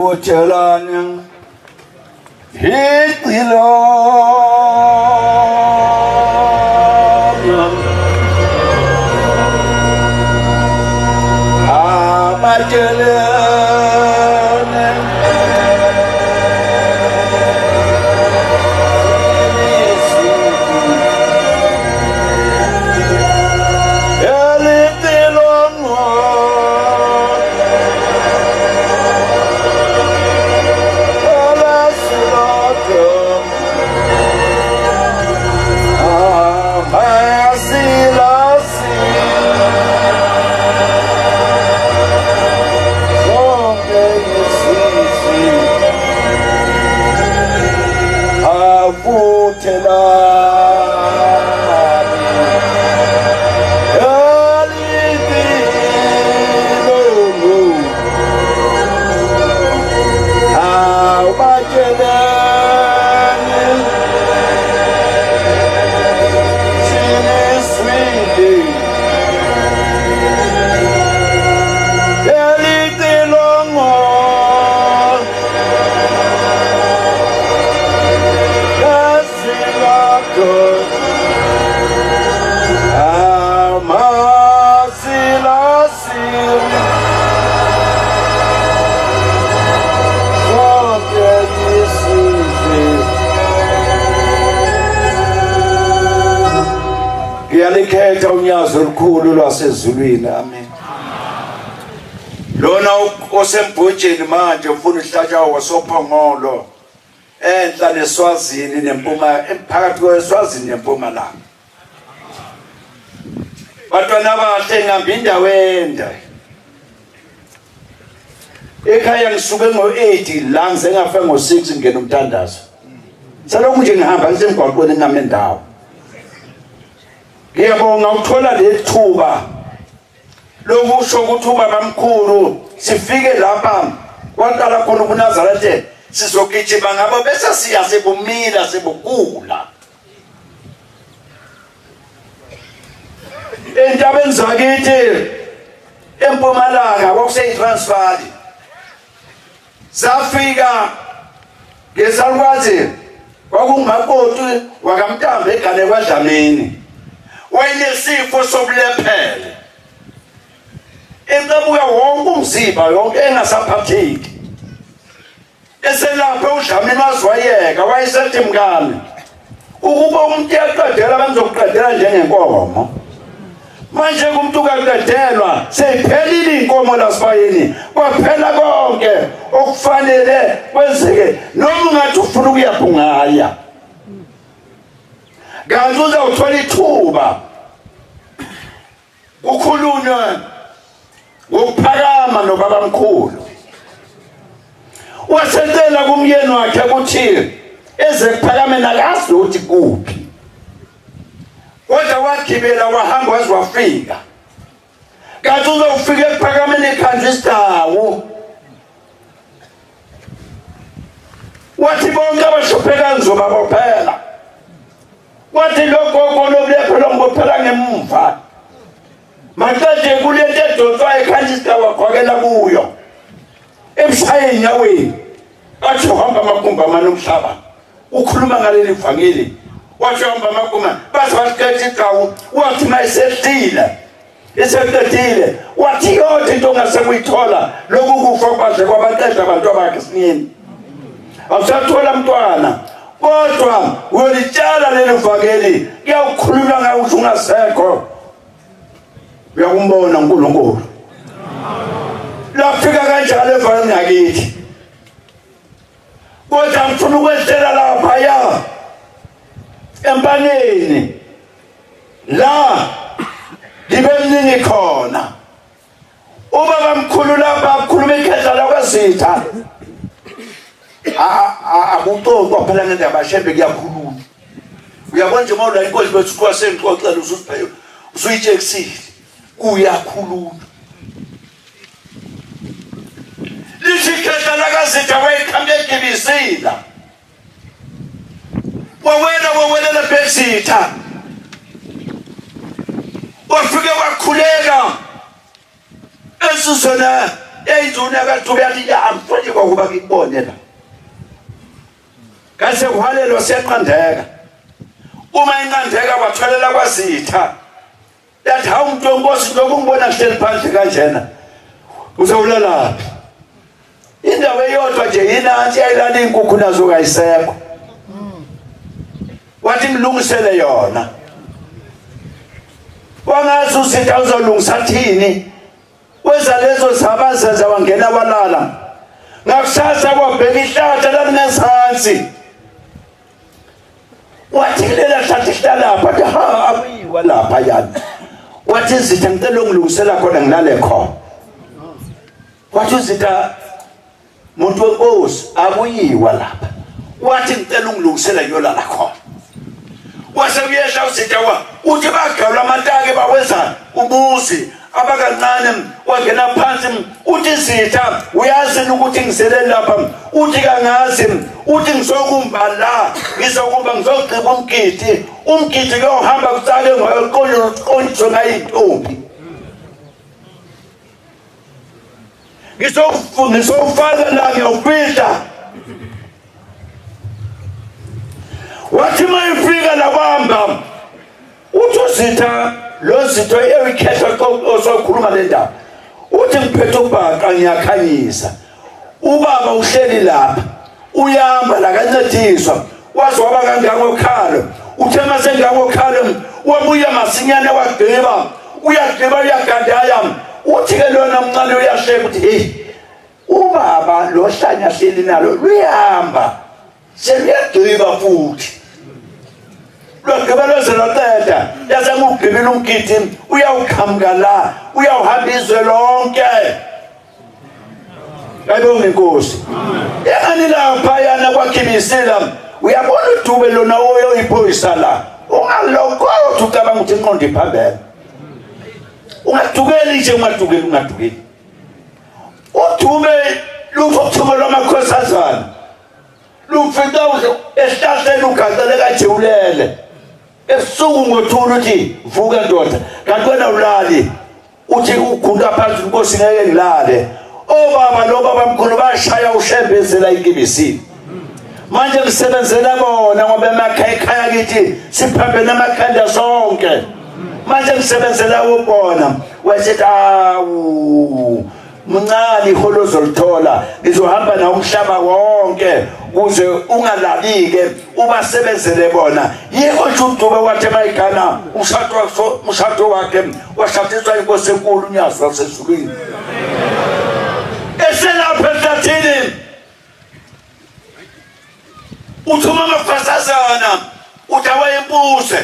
Utshelani icilongo abatshelene elicilongo. Ngiyalikhetha unyazi olukhulu lwasezulwini. Amen. Lona osembhojeni manje ufuna uhlatshwa wasophongolo enhla neSwazini nempuma phakathi kweSwazini nempumalanga. Bantwana abahle ngihamba indawo ende. Ekhaya ngisuke ngo-8 la ngize ngafe ngo-6 ngingena umthandazo. Selokhu nje ngihamba ngisemgwaqweni nami endawo. Ngiyabonga ukuthola leli thuba lokusho ukuthi ubabamkhulu sifike lapha kwaqala khona ubuNazaretha sizogijima ngabo bese siya sebumila sebugula. Entabeni zakithi empumalanga kwakuseyiTransvaal safika ngesalukwazi kwakungumakoti wakamntambo egane kwaDlamini wayenesifo sobulephele eqabuka wonke umzimba yonke engasaphatheki Eselaphe uDlamini waze wayeka wayesethi mkami ukuba umuntu uyaqedela bangizokuqedela njengenkomo. Manje umuntu kaqedelwa seyiphelile inkomo lasibayeni kwaphela konke okufanele kwenzeke noma ungathi ufuna ukuya ungaya kanti uzawuthola ithuba kukhulunywa ngokuphakama nobabamkhulu wasecela kumyeni wakhe ukuthi eze kuphakameni akazi ukuthi kuphi kodwa wagibela wahamba waze wafika kanti uzofika ekuphakameni ekhandla isidawu wathi bonke abahlupheka ngizobabophela Wathi lo gogo lobulephelo ngibophela ngemumva. Maqede kulento edonswa ekhanyisa wakhwakela kuyo. Emshaye enyaweni. Wathi uhamba amagumbi amane omhlaba. Ukhuluma ngaleli vangeli. Wathi uhamba amagumbi bathi waqeda igcawu wathi mayisehlile. Iseqedile wathi yodwa into ongase kuyithola lokhu kufa kwaze kwabaqeda abantu abakhe sinini. Awusathola mntwana kodwa uyolitshala leli vangeli kuyawukhuluma ngawo ukuthi ungasekho uyakumbona uNkulunkulu. Lafika kanjalo evangeli ngakithi. Kodwa ngifuna ukwehlela lapha ya empaneni la libe mningi khona ubaba mkhulu lapha akhuluma ikhehla lakwazitha akuxoxwa phela ngendaba shembe kuyakhuluma uyabona nje uma ula inkosi bethu kuthiwa sengixoxela usuyitshekisile kuyakhuluma lithi ikhehla lakazitha wayeqhamuka egibisila wawela wawelela phezitha wafike wakhuleka esizona Yayizuna kaDube yathi ya angifuni kokuba ngikubone la. Kase kuhalelwa siyanqandeka. Uma inqandeka wathwalela kwazitha. Yathi hawu mntu wenkosi njengoba ungibona ngihleli phandle kanjena. Uzowulalaphi? Indawo eyodwa nje yinansi yayilala iy'nkukhu nazo kayisekho. Wathi ngilungisele yona. Wangazi uzitha uzolungisa thini? Wenza lezo zaba zenza wangena walala. Ngakusasa kwabheka ihlathi lalingezansi. Wathi kulela hlathi hlalapha wathi ha akuyiwa lapha yani. Wathi izitha ngicela ungilungisela khona ngilale khona. Wathi uzitha muntu wenkosi akuyiwa lapha. Wathi ngicela ungilungisela ngiyolala khona. Wase kuyehla uzitha wa uthi bagawula amatake bawenza umuzi abakancane wangena phansi uthi zitha uyazi ukuthi ngizeleni lapha uthi kangazi uthi ngizokumba la ngizokumba ngizogqiba umgidi umgidi kuyohamba kutsale ngoqondiswe ngayintombi ngizofaka la ngiyawufihla wathi uma ifika labamba uthi uzitha lo zitho eyikhetha osokhuluma le ndaba uthi ngiphethe ubhaqa ngiyakhanyisa ubaba uhleli lapha uyamba la kancediswa waze waba kangangokhalo uthe masengangokhalo wabuya masinyane wagqiba uyagqiba uyagandaya uthi-ke lona mncane uyahleka ukuthi heyi ubaba lo hlanya hleli nalo luyahamba seluyagqiba futhi lwagqiba lwaze lwaqeda yaze ngugqibile umgidi uyawuqhamuka la uyawuhamba izwe lonke Ayibonge inkosi. Engani lapha yana kwakhibisela uyabona udube lona oyoyiphoyisa la. Ungalokothi ucabanga ukuthi inqondo iphambene. Ungadukeli nje ungadukeli ungadukeli. Udume lutho kuthuma lwamakhosazana. Lufica esihlahleni ugaxele kajewulele. Ebusuku ngothula uthi vuka ndoda kanti wena ulali uthi ugunda phansi inkosi ngeke ngilale obaba lo baba mkhulu bashaya ushembezela inkibisini manje ngisebenzela bona ngoba emakhaya ekhaya kithi siphambene amakhanda sonke manje ngisebenzela ubona wesithi awu mncane iholo ozolithola ngizohamba nawo umhlaba wonke kuze ungalalike ubasebenzele bona yikho nje udube wathi mayigana umshado wakhe washadiswa inkosi enkulu unyazi lwasezulwini eselapha ehlathini uthuma amafasazana uthi awayempuze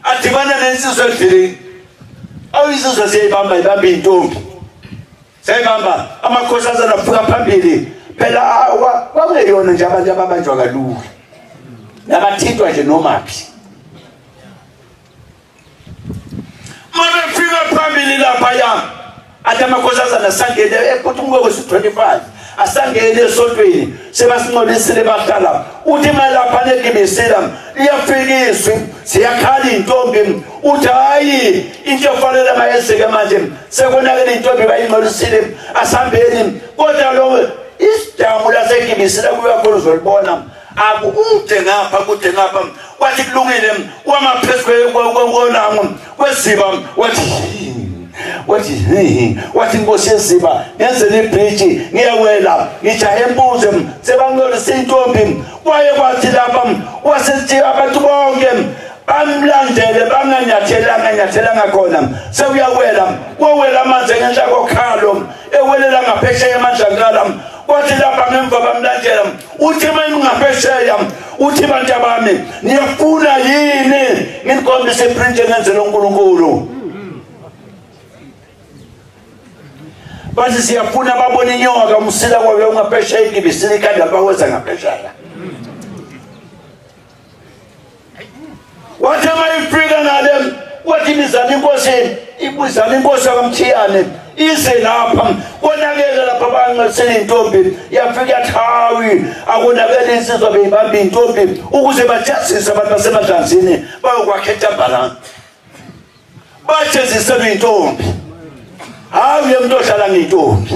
adibana nensizwa endleleni awu insizwa siyayibamba ibamba intombi siyayibamba amakhosazana afika phambili phela kwakungeyona nje abantu ababanjwa kalula nabathintwa nje nomaphi mabefika phambili laphaya athi amakhosazana asangene ephutha umkoko si-25 asangene esontweni sebasincolisile bahlala uthi malapha negibisela liyafika izwi ziyakhala iy'ntombi uthi hhayi into efanele mayenzeke manje sekonakele iy'ntombi bayingcolisile asihambeni kodwa lo isidamu lasegibisela kuyakhona uzolibona akukude ngapha kude ngapha wathi kulungile wama phezu konango kweziba wathi wathi wathi inkosi yeziba ngenzela ibhriji ngiyawela ngijahe embuze sebancolisa intombi kwaye kwathi lapha wasethi abantu bonke bamlandele banganyathelanga nyathelanga khona sewuyawela wawela amanzi engenhla kokhalo ewelela ngaphesheya emandlankala kwathi lapha ngemva bamlandela uthi uma ngaphesheya uthi bantu abami niyafuna yini nginikhombise iprint engenzela uNkulunkulu bathi siyafuna babona inyoka umsila kwayo ungaphesheya igibisile ikhanda bawenza ngaphesheya wathi uma ifika ngale wathi bizani inkosi ibizani inkosi yakamthiyane ize lapha konakele lapha banxesele intombi yafika yathi hawi akonakele insizwa beyibamba intombi ukuze bajazise abantu basemadlanzini bayokwakha entambalana bajeziselwe intombi hayi uye umuntu odlala ngentombi.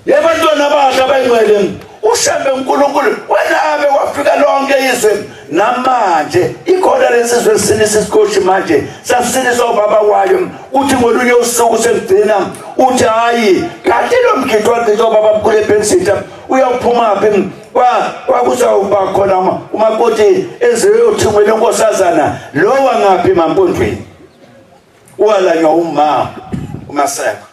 Yebantwana abahle abayingcwele, uShembe uNkulunkulu wenabe wafika lonke izwe. Namanje ikhona lesizwe esinisa isikhoshi manje, sasiniswa ubaba wayo. Uthi ngolunye usuku sekugcina uthi hayi, kanti lo mgidi wagcina ubaba mkhulu eBhensitha uyophuma phi? Kwakuzawuba khona umakoti ezeyothungela inkosazana lo wangaphi mampondweni, walanywa uma uMaseko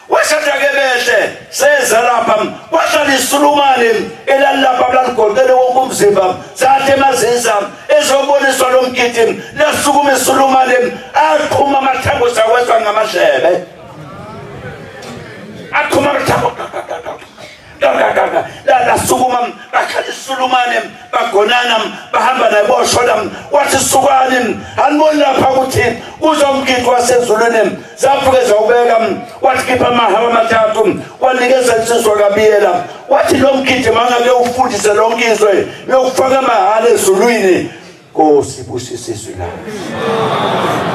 washada-ke behle seza lapha, kwahlala isulumane elalilapha laligoqele wonke umzimba, sathi emaziza ezoboniswa lo mgidi, lasukuma isulumane, aqhuma amathambo, sawezwa ngamadlebe, aqhuma amathambo, lasukuma, bakhala isulumane, bagonana, bahamba naye boshona. Wathi, "Sukani, aniboni lapha ukuthi kuzomgidi wasezulwini?" Zafike zawubeka, wathi, "Khipha amahaba amathathu." Wanikeza insizwa kaBiyela, wathi, "Lo mgidi mangake ufundise lonke izwe, uyokufaka amahhala ezulwini." Nkosi, busisa izwi lakho.